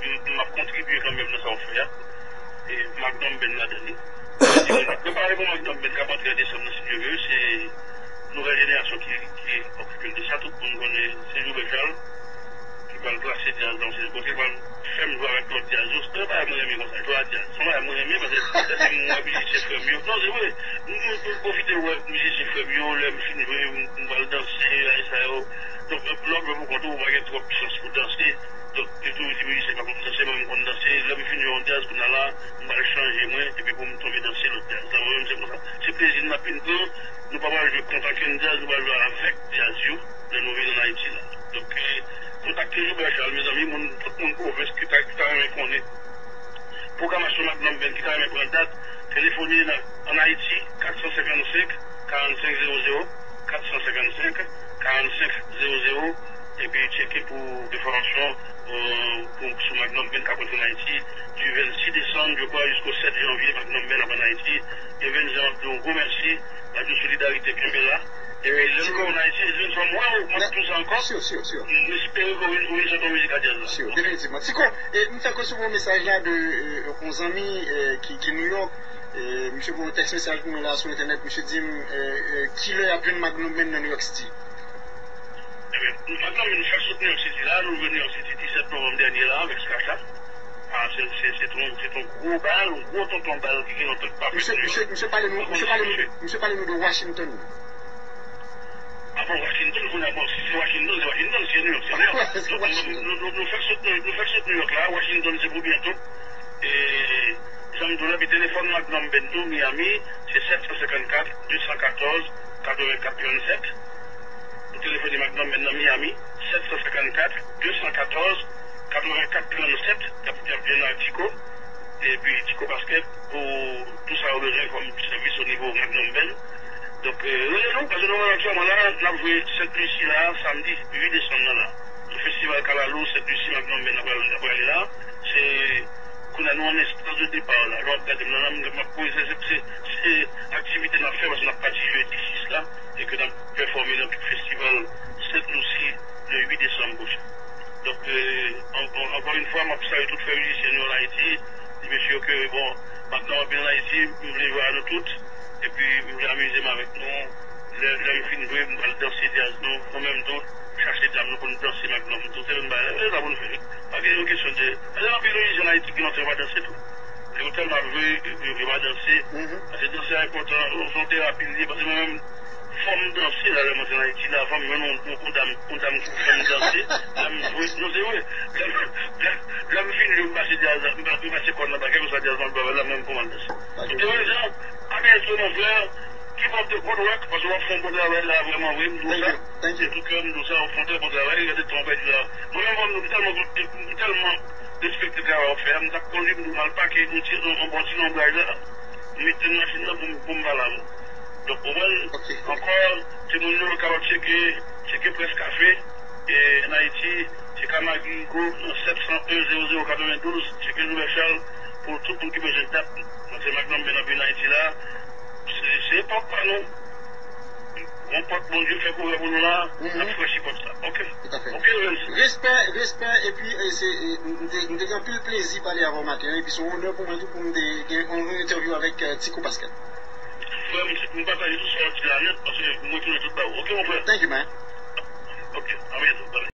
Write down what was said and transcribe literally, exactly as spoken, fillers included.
M ap kontribye kanmenm nan sa w ap fè a. E Magnum Band ladan li. Mwen di nou, n ap prepare pou Magnum Band k ap antre an desanm nan, si Dye vle. Se nouvèl jenerasyon ki, ki okipe l de sa. Tout moun konnen se Joubert Charles ki pral plase djaz nan yon seri kote, pral fè m jwe avèk lòt djaz yo. Se yon bagay mwen renmen konsa, jwe a djaz. Se yon bagay mwen renmen paske lè m wè mizisyen frè m yo. Non, se vre. M, m, m pwofite wè mizisyen frè m yo, lè m fin jwe, m, m pral danse, bagay sa yo. Donk, lè w jwe pou kont ou, ou pa gen twòp chans pou danse. Donk, yo toujou di mizisyen pa konn danse, mwen m konn danse. Lè m fin jwe yon djaz, kounye a la, m pral chanje mwen, epi pou m tonbe danse lòt djaz. Sa mwen menm, se konsa. Se plezi n ap vin pran. Nou pa pral jwe kont okenn djaz, nou pral jwe avèk djaz yo, lè nou vin ann Ayiti la. Donk, eh, kontakte Joubert Charles, mezanmi, moun, tout moun pwovens ki ta, ki ta renmen konnen pwogramasyon Magnum Band, ki ta renmen pran dat, telefone nan, ann Ayiti, kat san senkannsenk, karannsenk zewo zewo, kat san senkannsenk, karannsenk zewo zewo, epi tcheke pou enfòmasyon, eh, pou, sou Magnum Band k ap antre ann Ayiti, du vennsis desanm, je crois, jusqu'au sept janvier, Magnum Band ap ann Ayiti. Evens, m ap di w gwo mèsi, m ap di w solidarite, kenbe la. Epi lè nou vin ann Ayiti, Evens, fò m wè w, m ap di w sa ankò. M espere ke w vin, w vin chante yon mizik a djaz la. Sure, definitivman. Tiko, e, m fèk resevwa yon mesaj la de, e, yon zanmi, e, ki, ki Nouyòk. E, misye voye yon tèks mesaj pou mwen la sou entènèt. Misye di m, e, e, kilè y ap jwenn Magnum Band nan New York City. Ebyen, Magnum Band fèk sot New York City la, nou rive New York City disèt novanm dènye la avèk Skasha. Ah, se, se, se ton, se ton gwo bal, yon gwo tonton bal ki gen nan tout pa. Misye, misye, misye pale nou, misye pale nou, misye pale nou de Washington. Avan Washington, kounye a, bon, si se Washington, se Washington, si se New York, se New York. Donk, nou, nou, nou, nou fèk sot, nou, nou fèk sot New York la, Washington se pou byento. E, jan m di w la, epi telefòn Magnum Band nou, Miami, se sèt san senkannkat, de san katòz, katrevenkat trannsèt. Ou telefone Magnum Band nan Miami, sèt san senkannkat, de san katòz, katrevenkat trannsèt, y ap, y ap jwenn ak Tiko, epi Tiko Basket, pou tou sa yo bezwen kòm sèvis o nivo Magnum Band. Donk, eh, rele nou, paske nou menm aktyèlman la, n ap jwe Sent Lisi la, samdi uit desanm nan la. Sou festival Kalalou, Sent Lisi Magnum Band ap pral, ap prale la. Se, kounye a nou an enstans de depa la. Lè w ap gade m nan, la, m, m ap koze, se, se, se aktivite n ap fè, paske n ap pati jedi sis la, e ke n ap pèfòme nan tout festival Sent Lisi le uit desanm pwochen. Donk, euh, an-, an-, ankò yon fwa, m ap salye tout frè mizisyen nou ann Ayiti, di mesye yo ke, bon, m ap nan anpil ann Ayiti, m vle jwe a nou tout, epi m vle amize m avèk nou. Lè, lè m fin jwe, m pral danse djaz nou, nou menm tou, chache dam nou pou n danse Magnum tou, se menm bagay la, e sa pou n fè, wi. Pa gen yon kesyon de, paske anpil mizisyen ann Ayiti ki nan tren pa danse tou. Yo tèlman ap jwe, yo, yo pa danse. Paske danse a enpòtan, se yon terapi l ye, paske mwen menm, fò m danse la, lè m antre ann Ayiti la, fò m jwenn yon, yon, yon dam, yon dam ki fè m danse, lè m jwe, non, se vre. Lè m, lè, lè m fin jwe, m pase djaz la, m pa-, m pase kòn nan, pa kèlkeswa djaz m ap jwe avè l la, mwen m kòmanse danse. Donk, Evens, a byento, mon frè. Keep up the good work, paske w ap fè yon bon travay la, vrèman vre, m di w sa. De tout kè, m di w sa, w ap fè yon trè bon travay, gade tan w pèdi la. Mwen menm, m tèlman, m tèlman respekte travay w ap fè a, m t ap kondui, m di w m al pake yon ti, yon, yon bon ti lonbraj la, m metel machin nan pou m, pou m pale avè w. Donk, ou konprann? Ankò, timoun yo kapab tcheke, tcheke Presse Café, e, ann Ayiti, se Kamagi Rigo nan sèt san en zewo zewo katrevendouz, tcheke Joubert Charles pou tout moun ki bezwen dat. Mwen se Magnum Band anpil ann Ayiti la. Se, se epòk pa nou. Yon pòt Bondye fèk ouvè pou nou la, n ap franchi pòt sa. Oke. Tout à fait. Oke, Evens. Respè, respè, epi, e, se, e, m te, m te gen anpil plezi pale avè w maten an, epi se yon onè pou mwen tou pou m te gen yon entèvyou avèk, e, Tiko Basket. Frè m, m pataje tout sa w di la nèt, paske mwen tounen tout ba ou. Oke, mon frè? Thank you, man. Oke, a byento. Bye.